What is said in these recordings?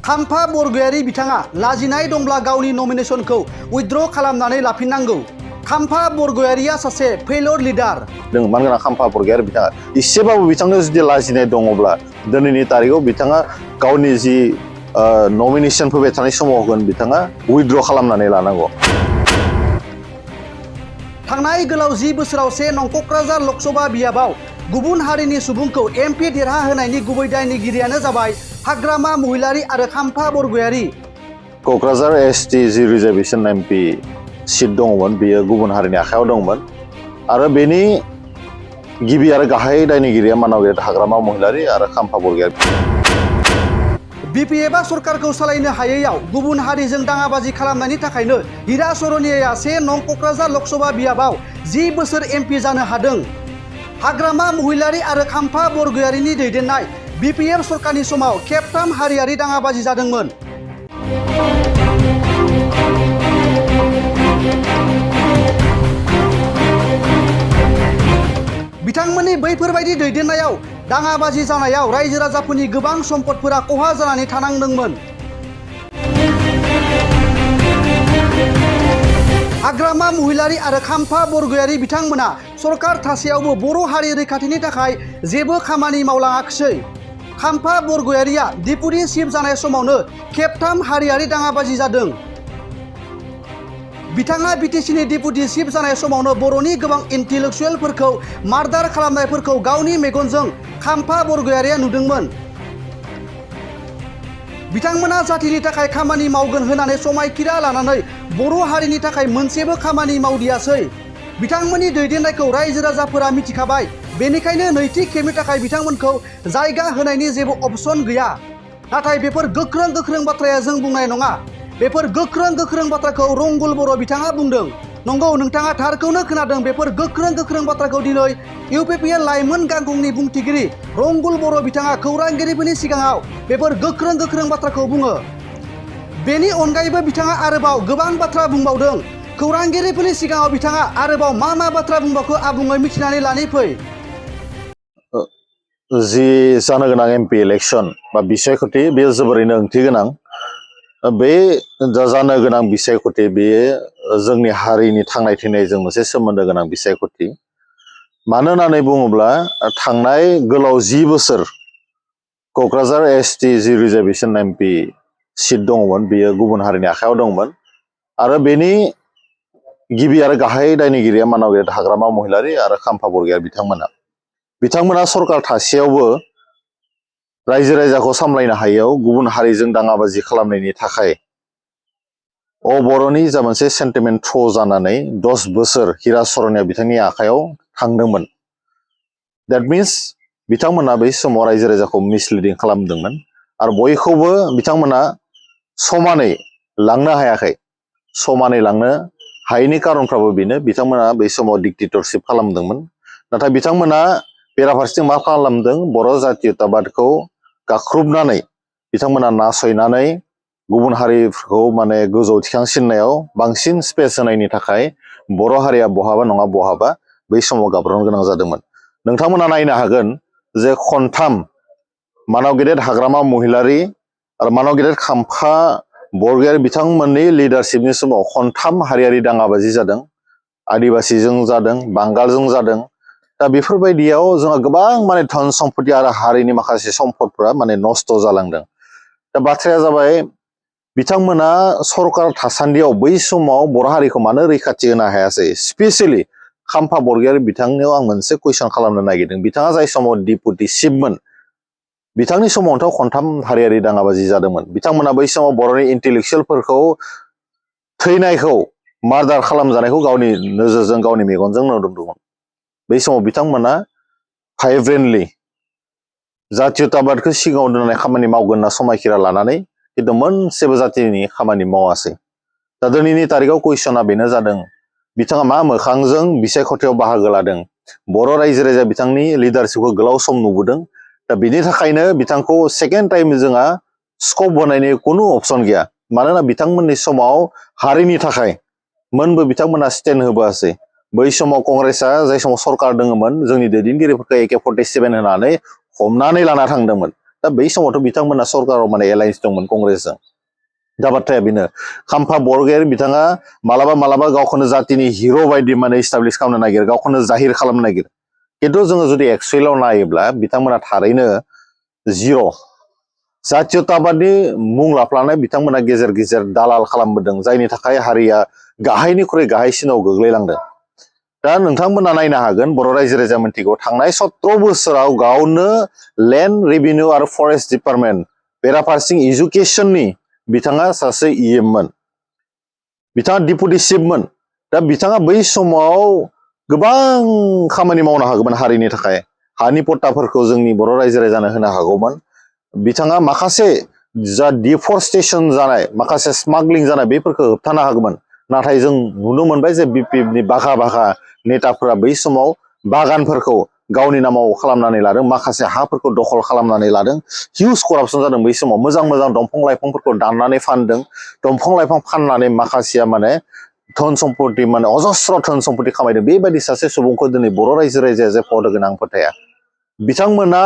खाम्फा बरगयारि बिथाङा लाजिनाय दंब्ला गावनि नमिनेशनखौ उइथड्र खालामनानै लाफिननांगौ। खाम्फा बरगयारिया सासे फेलर लिडार। मानोना खाम्फा बरगयारि बिथाङा इसेबाबो बिथांनो जुदि लाजिनाय दङब्ला दिनैनि तारिखआव बिथाङा गावनि जि नमिनेशन फैबाय थानाय समाव होगोन बिथाङा उइथड्र खालामनानै लानांगौ। थांनाय गोलाव 10 बोसोराव से नं क'क्राझार लकसभा बियाबाव गुबुन हारिनि सुबुंखौ एमपि देरहाहोनायनि गुबै दायनिगिरियानो जाबाय हाग्रामा महिलारि आरो खाम्फा बरगयारि। क'क्राझार एसटि जि रिजार्भेशन एमपि सीट दङमोन बेयो गुबुन हारिनि आखायाव दंमोन आरो बेनि गिबि आरो गाहाय दायनिगिरिया मानव हाग्रामा महिलारि आरो खाम्फा बरगयारि। बिपिएफआ सरकारखौ सालायनो हायैयाव गुबुन हारिजों दाङाबाजि खालामनायनि थाखायनो हिरा सरनियाया 1 नं क'क्राझार लकसभा बियाबाव 10 बोसोर एमपि जानो हादों। हाग्रामा महिलारि आरो खाम्फा बरगयारिनि दैदेननाय बिपिएफ सरकारनि समाव खेबथाम हारियारि दाङाबाजि जादोंमोन। बिथांमोननि बैफोरबायदि दैदेननायाव दाङाबाजि जानायाव रायजो राजाफोरनि गोबां सम्पदफोरा खहा जानानै थानांदोंमोन। हाग्रामा महिलारि आरो खाम्फा बरगयारि बिथांमोना सरकार थासेयावबो बर' हारि रैखाथिनि थाखाय जेबो खामानि मावलाङाखिसै। खाम्फा बरगयारिया डिपुटि चिफ जानाय समावनो खेबथाम हारियारि दाङाबाजि जादों। बिथाङा बिटिसिनि डिपुटि चिफ जानाय समावनो बर'नि गोबां इन्टेलेक्चुवेलफोरखौ मार्डार खालामनायफोरखौ गावनि मेगनजों खाम्फा बरगयारिया नुदोंमोन। बिथांमोना जातिनि थाखाय खामानि मावगोन होननानै समायखिरा लानानै बर' हारिनि थाखाय मोनसेबो खामानि मावदियासै। बिथांमोननि दैदेननायखौ रायजो राजाफोरा मिथिखाबाय, बेनिखायनो नैथि खेबनि थाखाय बिथांमोनखौ जायगा होनायनि जेबो अपसन गैया। नाथाय बेफोर गोख्रों बाथ्राया जों बुंनाय नङा। बेफोर गोख्रों बाथ्राखौ रंगुल बर' बिथाङा बुंदों। नंगौ, नोंथाङा थारखौनो खोनादों। बेफोर गोख्रों बाथ्राखौ दिनै इउपिपिएल लाइमोन गांखंनि बुंथिगिरि रंगुल बर' बिथाङा खौरांगिरिफोरनि सिगाङाव बेफोर गोख्रों बाथ्राखौ बुङो। बेनि अनगायैबो बिथाङा आरोबाव गोबां बाथ्रा बुंबावदों। खौरांगिरिफोरनि सिगाङाव बिथाङा आरोबाव मा बाथ्रा बुंबावखो आबुङै मिथिनानै लानि फै। जि जानो गोनां एमपि इलेक्शन बा बिसायख'थि बेयो जोबोरैनो ओंथि गोनां। बे जानो गोनां बिसायख'थि बेयो जोंनि हारिनि थांनाय थैनायजों मोनसे सोमोन्दो गोनां बिसायख'थि। मानो होननानै बुङोब्ला थांनाय गोलाव 10 बोसोर क'क्राझार एसटि जि रिजार्भेशन एमपि सीट दङमोन बेयो गुबुन हारिनि आखायाव दंमोन आरो बेनि गिबि आरो गाहाय दायनिगिरिया मानव हाग्रामा महिलारि आरो खाम्फा बरगयारि बिथांमोना सरकार थासेयावबो रायजो राजाखौ सामलायनो हायैयाव गुबुन हारिजों दाङाबाजि खालामनायनि थाखाय बर'नि जा मोनसे सेन्टिमेन्ट थ्र' जानानै 10 बोसोर हिरा सरनिया बिथांनि आखायाव थांदोंमोन। द्याट मिन्स बिथांमोना बै समाव रायजो राजाखौ मिसलिडिं खालामदोंमोन आरो बयखौबो बिथांमोना समानै लांनो हायाखै। समानै लांनो हायैनि कारनफ्राबो बेनो बिथांमोना बै समाव डिक्टेटरशिप खालामदोंमोन। नाथाय बिथांमोना बेराफारसेथिं मा खालामदों, बर' जातीयताबादखौ गाख्रुबनानै बिथांमोना नासयनानै गुबुन हारिफोरखौ माने गोजौ थिखांसिननायाव बांसिन स्पेस होनायनि थाखाय बर' हारिया बहाबा नङा बहाबा बै समाव गाब्र'नो गोनां जादोंमोन। नोंथांमोना नायनो हागोन जे खनथाम मानव गेदेर हाग्रामा महिलारि आरो मानव गेदेर खाम्फा बरगयारि बिथांमोननि लिडारशिपनि समाव खनथाम हारियारि दाङाबाजि जादों। आदिबासिजों जादों, बांगालजों जादों। दा बेफोरबायदियाव जोंहा गोबां माने धन सम्पति आरो हारिनि माखासे सम्पदफोरा माने नस्थ' जालांदों। दा बाथ्राया जाबाय बिथांमोना सरकार थासान्दियाव बै समाव बर' हारिखौ मानो रैखाथि होनो हायासै। स्पेसियेलि खाम्फा बरगयारि बिथांनियाव आं मोनसे कुइसन खालामनो नागिरदों। बिथाङा जाय समाव डिपुटि चिफमोन बिथांनि समावथ' खनथाम हारियारि दाङाबाजि जादोंमोन। बिथांमोना बै समाव बर'नि इन्टेलेक्चुवेलफोरखौ थैनायखौ मार्डार खालामजानायखौ गावनि नोजोरजों गावनि मेगनजों नुदोंमोन। बै समाव बिथांमोना भाइब्रेन्टलि जातीयताबादखौ सिगाङाव दोननानै खामानि मावगोन होनना समायखिरा लानानै खिन्थु मोनसेबो जातिनि खामानि मावासै। दा दिनैनि तारिखआव कुइसना बेनो जादों बिथाङा मा मोखांजों बिसायख'थियाव बाहागो लादों। बर' रायजो राजाया बिथांनि लिडारशिपखौ गोलाव सम नुबोदों। दा बिनि थाखायनो बिथांखौ सेकेन्ड टाइम जोंहा स्कप होनायनि खुनु अपसन गैया। मानोना बिथांमोननि समाव हारिनि थाखाय मोनबो बिथांमोना स्टेन्ड होबोआसै। बै समाव कंग्रेसआ जाय समाव सरकार दङमोन जोंनि दैदेनगिरिफोरखौ AK-47 होनानै हमनानै लाना थांदोंमोन। दा बै समावथ' बिथांमोना सरकाराव माने एलायन्स दंमोन कंग्रेसजों दा बाथ्राया बेनो खाम्फा बरगयारि बिथाङा मालाबा गावखौनो जातिनि हिर' बायदि माने इस्टाब्लिश खालामनो नागिर गावखौनो जाहिर खालामनो नागिर खिन्थु जोङो जुदि एक्सुवेलाव नायोब्ला बिथांमोना थारैनो जिर' जातीयताबादनि मुं लाफ्लानाय बिथांमोना गेजेर गेजेर दालाल खालामबोदों जायनि थाखाय हारिया गाहायनिख्रुइ गाहायसिनाव गोग्लैलांदों दा नोंथांमोना नायनो हागोन बर' रायजो राजा मिन्थिगौ थांनाय 17 बोसोराव गावनो लेन्ड रेभिनिउ आरो फरेस्ट डिपार्टमेन्ट बेराफारसेथिं इडुकेसननि बिथाङा सासे इएममोन बिथाङा डिपुटि चिफमोन दा बिथाङा बै समाव गोबां खामानि मावनो हागौमोन हारिनि थाखाय हानि पट्टाफोरखौ जोंनि बर' रायजो राजानो होनो हागौमोन बिथाङा माखासे जा डिफरेस्टेसन जानाय माखासे स्मागलिं जानाय बेफोरखौ होबथानो हागौमोन नाथाय जों नुनो मोनबाय जे बिपिएफनि बाघा नेताफोरा बै समाव बागानफोरखौ गावनि नामाव खालामनानै लादों माखासे हाफोरखौ दखल खालामनानै लादों हिउज करापसन जादों बै समाव मोजां दंफां लाइफांफोरखौ दाननानै फानदों दंफां लाइफां फाननानै माखासेया माने धन सम्पति माने अजस्र धन सम्पति खामायदों बेबायदि सासे सुबुंखौ दिनै बर' रायजो राजाया जे फद होगोन आं फोथाया बिथांमोना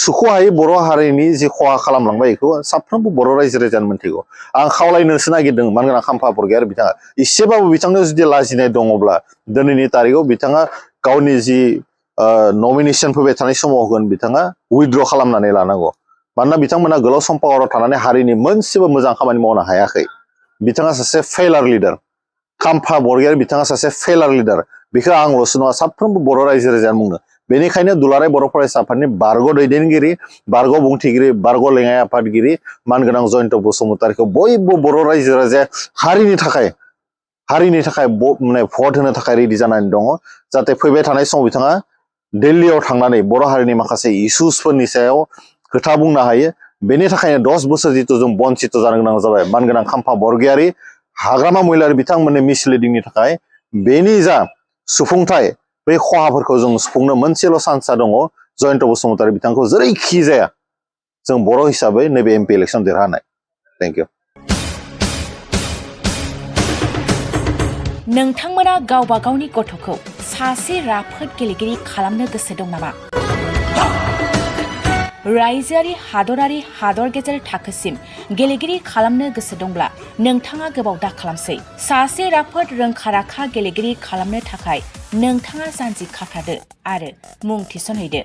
सुख'हायै बर' हारिनि जि खहा खालामलांबाय बेखौ साफ्रोमबो बर' रायजो राजानो मिन्थिगौ आं खावलायनोसो नागिरदों मानोना खाम्फा बरगयारि बिथाङा एसेबाबो बिथांनो जुदि लाजिनाय दङब्ला दिनैनि तारिखआव बिथाङा गावनि जि नमिनेसन फैबाय थानाय समाव होगोन बिथाङा उइथड्र खालामनानै लानांगौ मानोना बिथांमोना गोलाव सम पावाराव थानानै हारिनि मोनसेबो मोजां खामानि मावनो हायाखै बिथाङा सासे फेलार लिडार खाम्फा बरगयारि बिथाङा सासे फेलार लिडार बेखौ आंल'सो नङा साफ्रोमबो बर' रायजो राजायानो बुङो बेनिखायनो दुलाराय बर' फरायसा आफादनि बारग' दैदेनगिरि बारग' बुंथिगिरि बारग' लेङाइ आफादगिरि मानगोनां जयन्त बसुमतारीखौ बयबो बर' रायजो राजाया हारिनि थाखाय माने भट होनो थाखाय रेडि जानानै दङ जाहाथे फैबाय थानाय समाव बिथाङा दिल्लीयाव थांनानै बर' हारिनि माखासे इस्युसफोरनि सायाव खोथा बुंनो हायो बेनि थाखायनो 10 बोसोर जिथु जों बन्सित जानो गोनां जाबाय मानगोनां खाम्फा बरगयारि हाग्रामा महिलारि बिथांमोननि मिसलिडिंनि थाखाय बेनि जा सुफुंथाय बै खहाफोरखौ जों सुफुंनो मोनसेल' चान्सआ दङ जयन्त बसुमतारी बिथांखौ जेरैखि जाया जों बर' हिसाबै नैबे एमपि इलेक्सन देरहानाय थेंक इउ नोंथांमोना गावबा गावनि गथ'खौ सासे राफोद गेलेगिरि खालामनो गोसो दं नामा? रायजोआरि हादरारि हादर गेजेर थाखोसिम गेलेगिरि खालामनो गोसो दंब्ला नोंथाङा गोबाव दा खालामसै सासे राफोद रोंखा राखा गेलेगिरि खालामनो थाखाय नोंथाङा जानजि खाफ्रादो आरो मुं थिसनहैदो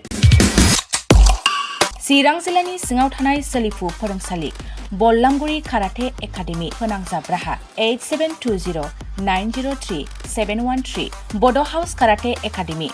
चिरां जिल्लानि सिङाव थानाय सोलिफु फोरोंसालि बल्लामगुरि काराटे एकाडेमि फोनांजाब राहा 8720903713 बड' हाउस काराटे एकाडेमि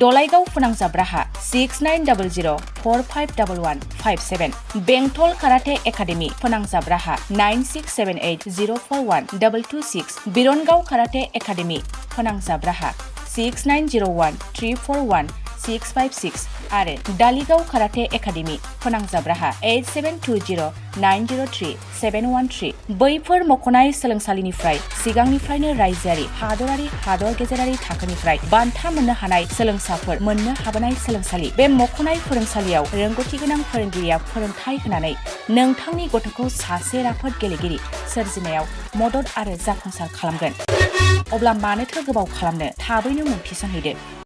दलाइगाव फोनांजाब राहा 6900451157 बेंटल काराटे एकाडेमि फोनांजाब राहा 9678041226 बिरनगाव काराटे एकाडेमि फोनांजाब राहा 6901341656 आरो दालिगाव काराटे एकाडेमि फोनांजाब राहा 8720903713 बैफोर मख'नाय सोलोंसालिनिफ्राय सिगांनिफ्रायनो रायजोआरि हादरारि हादर गेजेरारि थाखोनिफ्राय बान्था मोननो हानाय सोलोंसाफोर मोननो हाबोनाय सोलोंसालि बे मख'नाय फोरोंसालियाव रोंगौथि गोनां फोरोंगिरिया फोरोंथाय होनानै नोंथांनि गथ'खौ सासे राफोद गेलेगिरि सोरजिनायाव मदद आरो जाफुंसार खालामगोन अब्ला मानोथो गोबाव खालामनो थाबैनो मुं थिसनहैदो